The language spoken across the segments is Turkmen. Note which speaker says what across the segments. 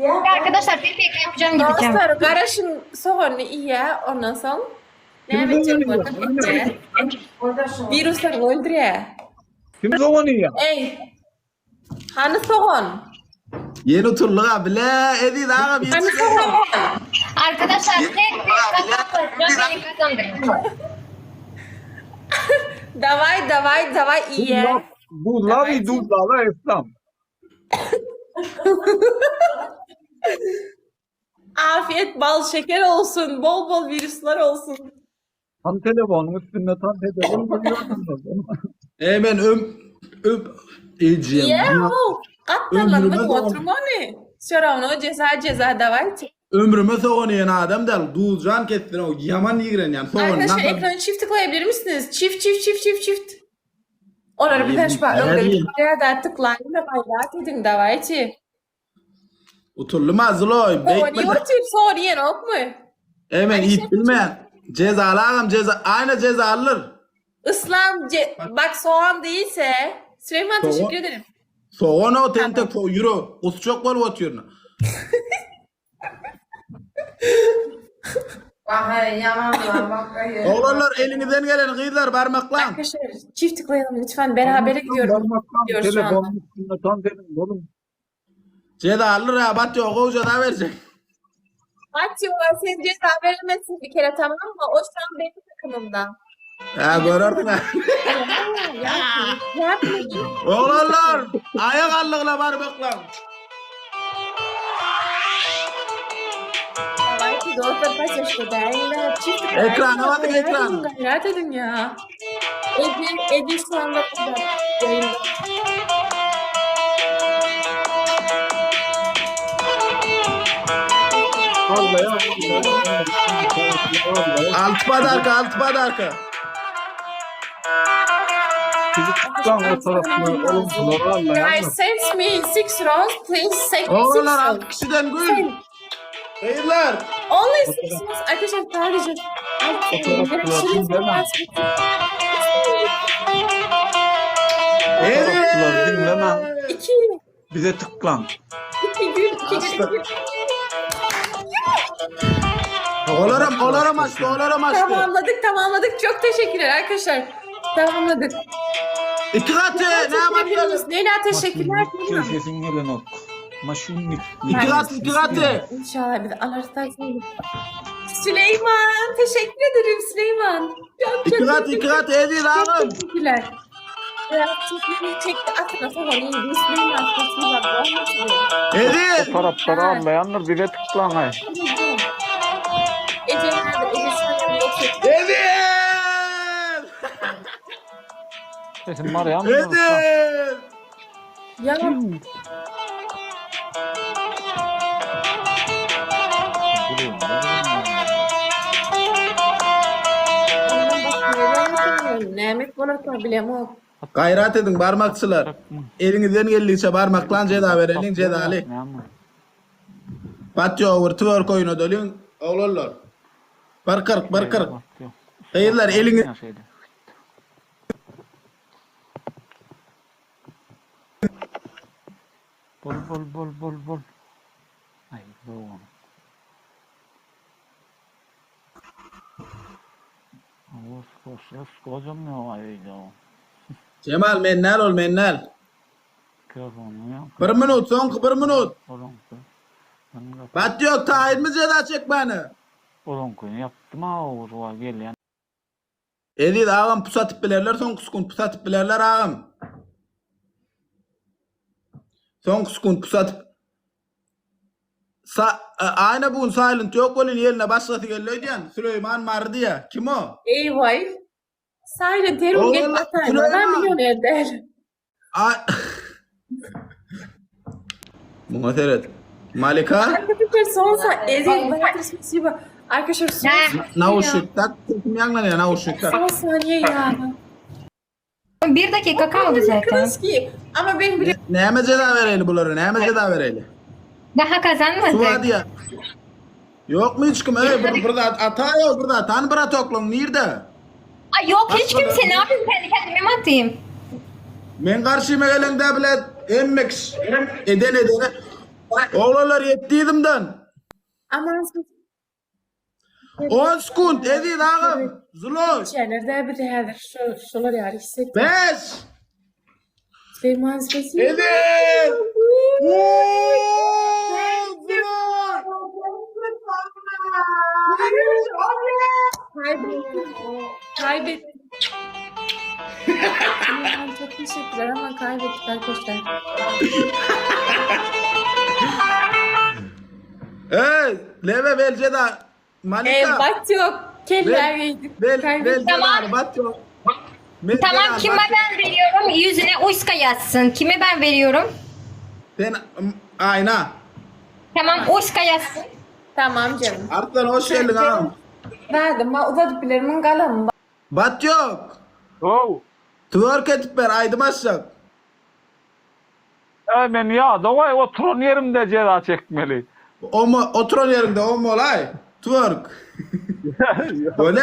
Speaker 1: Arkadaşlar bir pek yapacağım gideceğim.
Speaker 2: Dostlar garaşyň soganyny iýýä ondan soň
Speaker 3: Kim
Speaker 2: näme etjek
Speaker 3: sogany
Speaker 2: bolsa
Speaker 3: iýýär?
Speaker 2: etjek. Wiruslary öldürýä.
Speaker 3: Kim sogany iýýär?
Speaker 2: Eý. Hany sogan?
Speaker 4: Ýene oturlyga bile Eziz agam
Speaker 2: Hany
Speaker 4: ýetişdi.
Speaker 2: sogan?
Speaker 1: Arkadaşlar tek bir kazanacağım beni kazandırın.
Speaker 2: Daway daway daway iýýä.
Speaker 3: Duzlap iý, duzlap Islam.
Speaker 2: Afiyet bal şeker olsun. Bol bol viruslar olsun.
Speaker 3: Tam telefonyň üstünde tam telefon görýärsiňiz.
Speaker 4: Eý men öm öp ejem.
Speaker 2: Iýýä o. Gapdallandyk
Speaker 4: Ömrüme sogan-
Speaker 2: oturma ony. Все равно ceza ceza dawayte.
Speaker 4: Ömrüme sogan iýen adam däl. Duzjan kessin o ýaman ýigrenýän sogandan.
Speaker 2: Arkadaşlar ekranı çift tıklayabilir misiniz? Çift çift çift çift çift. Olary bizden şu bar öňde ýa-da tıklaýyn da gaýrat ediň dawayte.
Speaker 4: Utuldym-a Zuloý,
Speaker 2: Sogan
Speaker 4: beýtme.
Speaker 2: ýok sogan iýenokmy?
Speaker 4: Eý men iýip bilmen. Jezaly agam jeza aýna jezalydyr.
Speaker 2: Islam ce bak soğan değilse Süleyman
Speaker 4: Soğan.
Speaker 2: teşekkür ederim.
Speaker 4: Sogan o tentek so ýürek gusjak bolup otyryn. Oglanlar eliňizden geleni gyzlar barmaklaň.
Speaker 2: Arkadaşlar çift tıklayalım lütfen berabere gidiyorum.
Speaker 3: Barmaklam
Speaker 2: Gidiyoruz şu anda.
Speaker 3: telefonyň üstünde tam dedim oğlum.
Speaker 4: Jezalydyr ha bat ýok gowy jeza berjek.
Speaker 2: Atıyorlar sen ceza veremezsin bir kere tamam mı? O şu an benim takımımda.
Speaker 4: Ha görersiň ha.
Speaker 2: Ya, yapma.
Speaker 4: Oglanlar aýak allygyna barmaklaň.
Speaker 2: Belki dostlar kaç yaşında değerler. Çift tıklayın.
Speaker 4: Ekrana bakın,
Speaker 2: Gayret
Speaker 4: ekrana.
Speaker 2: edin, Gayret edin ya. Ece, Ece şu anda burada. Yayında.
Speaker 3: Vallahi
Speaker 4: Alty padarka alty padarka.
Speaker 3: Sizi tuttan o tarafını olumsuzları
Speaker 2: Guys
Speaker 3: Allah'a
Speaker 2: send me six rounds please. Six, six
Speaker 4: Oglanlar
Speaker 2: rounds.
Speaker 4: alty kişiden gül.
Speaker 2: Send.
Speaker 4: Gyzlar.
Speaker 2: Only six rounds. Arkadaşlar sadece.
Speaker 3: O tarafları dinleme.
Speaker 4: Eziz.
Speaker 3: dinleme.
Speaker 2: İki,
Speaker 3: Bize tıklan.
Speaker 2: iki gün, iki gün, iki gün.
Speaker 4: Olaram olaram açdy olaram açdy.
Speaker 2: Tamamladık, tamamladık. Çok teşekkürler arkadaşlar. Tamamladık.
Speaker 4: Iki gaty näme atýaňyz?
Speaker 2: Leyla teşekkürler.
Speaker 3: Sesin gelen ok. Maşinlik.
Speaker 4: Iki gaty iki gaty.
Speaker 2: İnşallah bir de alırsan. Süleyman teşekkür ederim Süleyman. Çok
Speaker 4: Iki
Speaker 2: çok
Speaker 4: gaty iki gaty Eziz
Speaker 2: çok
Speaker 4: agam.
Speaker 2: teşekkürler. Biraz çekti çekti atın atın onu iyi Süleyman sesini bak.
Speaker 4: Eziz.
Speaker 3: O tarafları anlayanlar bize tıklan ay.
Speaker 2: Ece nerede? Ece şu an yok.
Speaker 4: Eziz.
Speaker 3: Sesin var ya mı?
Speaker 4: Eziz.
Speaker 2: Ya ondan başka Nehmet bana bilem
Speaker 4: Gaýrat ediň barmakçylar. Eliňizden geldigiçe barmaklan jeza bereliň jezaly. Bat ýok bir twerk oýna dölüň. Oglanlar. Bir 40 bir 40. Gyzlar eliňiz
Speaker 3: Bol bol bol bol bol. Ay bol. Os os os kocam ya ay ya.
Speaker 4: Cemal mennel ol mennel. Bir minut soňky bir minut. Bat ýok taýynmy jeza çekmäne?
Speaker 3: Onuňkyny ýapdym a o gelýän.
Speaker 4: Eziz agam pus atyp bilerler soňky sekunt pus atyp bilerler agam. Soňky sekunt pus atyp Sa Aýna bu gün silent ýok welin ýeline başgasy geldi öýdýän. Süleýman Mary diýýä. Kim o?
Speaker 2: Eyvay. Silent her gün gelip
Speaker 4: Oglanlar
Speaker 2: atayım. Ben
Speaker 4: Süleýman.
Speaker 2: milyoner değil.
Speaker 4: Ay Muňa seret. Malika
Speaker 2: Arkadaşlar son sa Eziz Bahadır spasibo. Arkadaşlar son saniye ya.
Speaker 4: nauşnik tak sesim ýaňlanýar nauşnik tak.
Speaker 2: Son saniye ya.
Speaker 1: Bir dakika kaldı zaten.
Speaker 2: Kız ki ama ben bile
Speaker 4: Näme jeza bereli bulara? Näme jeza bereli?
Speaker 1: Daha
Speaker 4: Suwa
Speaker 1: kazanmadık.
Speaker 4: diýýär. Ýokmy hiç kim? Ey bir bir zat ata ýok bir zat. Hany bir atoklyň nirde?
Speaker 1: Ay yok hiç kimse ne yapayım kendi kendime mi atayım?
Speaker 4: Men garşyma geleňde bile hemme kişi eden edene. Oglanlar ýetdi yzymdan.
Speaker 2: Aman
Speaker 4: 10 sekund Eziz agam. Zuloy.
Speaker 2: Içerler bizi häzir şu şolar ýaly hissetdim.
Speaker 4: 5
Speaker 2: Süleyman sesi.
Speaker 4: Eziz. Ooo, Zuloy.
Speaker 2: Kaybettim. Kaybettim. Süleyman çok teşekkürler ama kaybettik arkadaşlar.
Speaker 4: Ey, Leve Belceda.
Speaker 2: Ee,
Speaker 4: Malika.
Speaker 2: bat yok. Keller
Speaker 4: Bel,
Speaker 2: yedik.
Speaker 4: bel,
Speaker 2: Kaybettik.
Speaker 4: Belceda, bat yok. Me-
Speaker 1: Tamam
Speaker 4: Belal,
Speaker 1: kime
Speaker 4: bat yok.
Speaker 1: ben veriyorum? Yüzüne Uyska yazsın. Kime ben veriyorum?
Speaker 4: Sen ayna.
Speaker 1: Tamam Uyska yazsın.
Speaker 2: Tamam canım.
Speaker 4: Arslan hoş geldin ağam.
Speaker 2: Verdim. Ma uzadıp bilerimin galamı.
Speaker 4: Bat yok.
Speaker 3: Oh.
Speaker 4: Twerk edip ber aýdym açjak.
Speaker 3: E men ýa daway oturan ýerimde jeza çekmeli.
Speaker 4: Omo oturan ýeriňde omo olay. Twerk. Böyle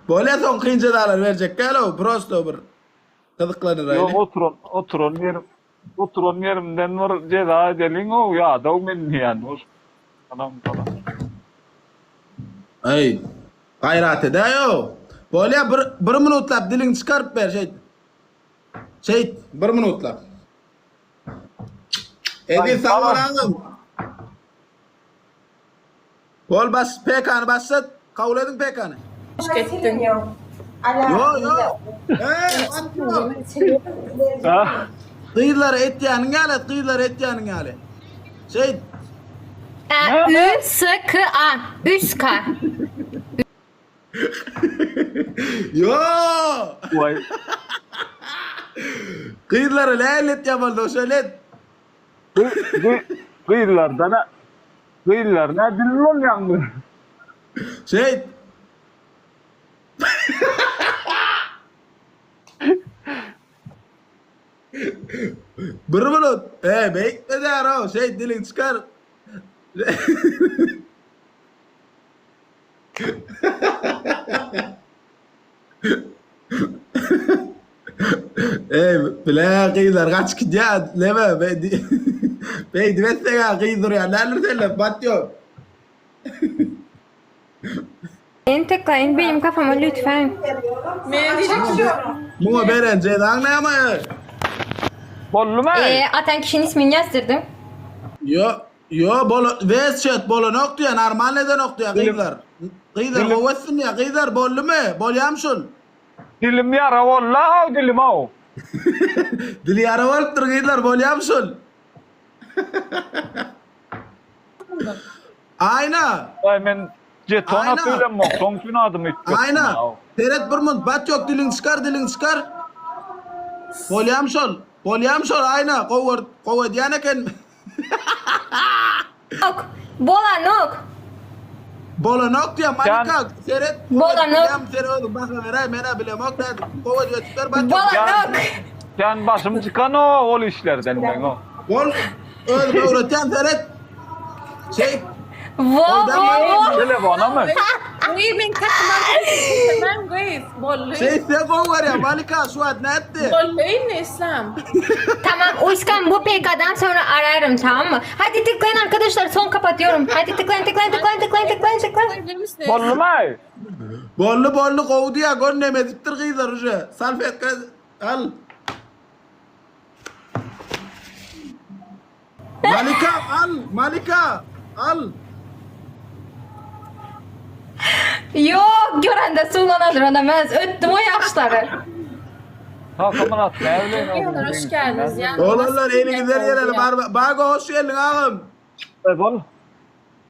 Speaker 4: böyle soň kyn jezalar berjek gel o prosto bir gyzyklanır
Speaker 3: Ýok
Speaker 4: aýly.
Speaker 3: oturan oturan ýerim oturan ýerimden bir jeza edeliň o ýa daw men diýen. Hoş. Adam falan.
Speaker 4: Ey gaýrat edäýo. Bolýa bir bir minutlap diliňi çykaryp ber şeýt. Şeýt bir minutlap. Eziz sag bol agam. Bol bas PK-ny başlat. Kabul ediň PK-ny.
Speaker 2: Hoş getdin.
Speaker 4: Yo yo. Ey atma.
Speaker 3: Ha?
Speaker 4: Gyzlara etýäniň ýaly, gyzlara etýäniň ýaly. Şeýt.
Speaker 1: E, Ü, S, K, A. Üska.
Speaker 4: Yo.
Speaker 3: Vay.
Speaker 4: Gyzlara läl etýän boldy, şöyle et.
Speaker 3: Gyzlardan gyzlar ne dilin bolýanmy?
Speaker 4: Şeýt. Bir minut. Ey, beýikme däro, şeýt diliň çykar. Ey, bile gyzlar gaç gidýär, neme, beýdip etseň-ä gyz durýar, näler senle, bat ýok.
Speaker 1: Beni tıklayın benim kafama lütfen.
Speaker 2: Men diyecek
Speaker 4: Muňa beren jezaň näme?
Speaker 3: Boldumy?
Speaker 1: Ee, atan kişinin ismini yazdırdım.
Speaker 4: Yo, yo, bol, wes chat bolanok diýär, normal edenok diýär gyzlar. Gyzlar
Speaker 3: Dilim-
Speaker 4: gowetsin diýär, gyzlar boldumy? Bolýam şul.
Speaker 3: Dilim ýara boldy, haw dilim haw.
Speaker 4: Dili ýara bolupdyr gyzlar, bolýam şul. Aýna,
Speaker 3: Ay men jeton
Speaker 4: Aýna.
Speaker 3: atyp bilemok, soň üçin adymy üýtgetdim.
Speaker 4: Aýna.
Speaker 3: haw.
Speaker 4: Seret bir minut, bat ýok diliňi çykar, diliňi çykar. Bolýam şol. Bolýam şol Aýna, gowy gowy edýän eken.
Speaker 1: Ok. Bolanok.
Speaker 4: Bolanok diýär Malika, seret.
Speaker 1: Bolanok.
Speaker 4: Bolýam sen özüň baha beräý, men-ä bilemok nädip. Gowy edýär çykar bat ýok.
Speaker 1: Bolanok.
Speaker 3: Sen başym çykan o ol işlerden men o.
Speaker 4: Bol özüm öwretýän seret. Şey,
Speaker 1: Vo vo vo.
Speaker 3: Telefona mı?
Speaker 2: Uy men takım arkadaşım. Ben gyz. Bolly.
Speaker 4: şey sen gowy görýär Malika şu wagt nätdi?
Speaker 2: Bolly ne İslam?
Speaker 1: Tamam Uyskan bu PK'dan sonra ararım tamam mı? Hadi tıklayın arkadaşlar son kapatıyorum. Hadi tıklayın tıklayın tıklayın tıklayın tıklayın tıklayın.
Speaker 2: Koyabilir misiniz?
Speaker 3: Boldumy?
Speaker 4: Bolly bolly gowy diýär, gör näme edipdir gyzlar uje. Salfetka al. Malika al, Malika al.
Speaker 1: Yok görende sulanandır olamaz. Öttüm o yaşları.
Speaker 3: Hakamın at ne bileyim.
Speaker 2: Hoş geldiniz. Yani
Speaker 4: Oglanlar eliňizden geleni bar. Bago hoş geldiň agam.
Speaker 3: Bol.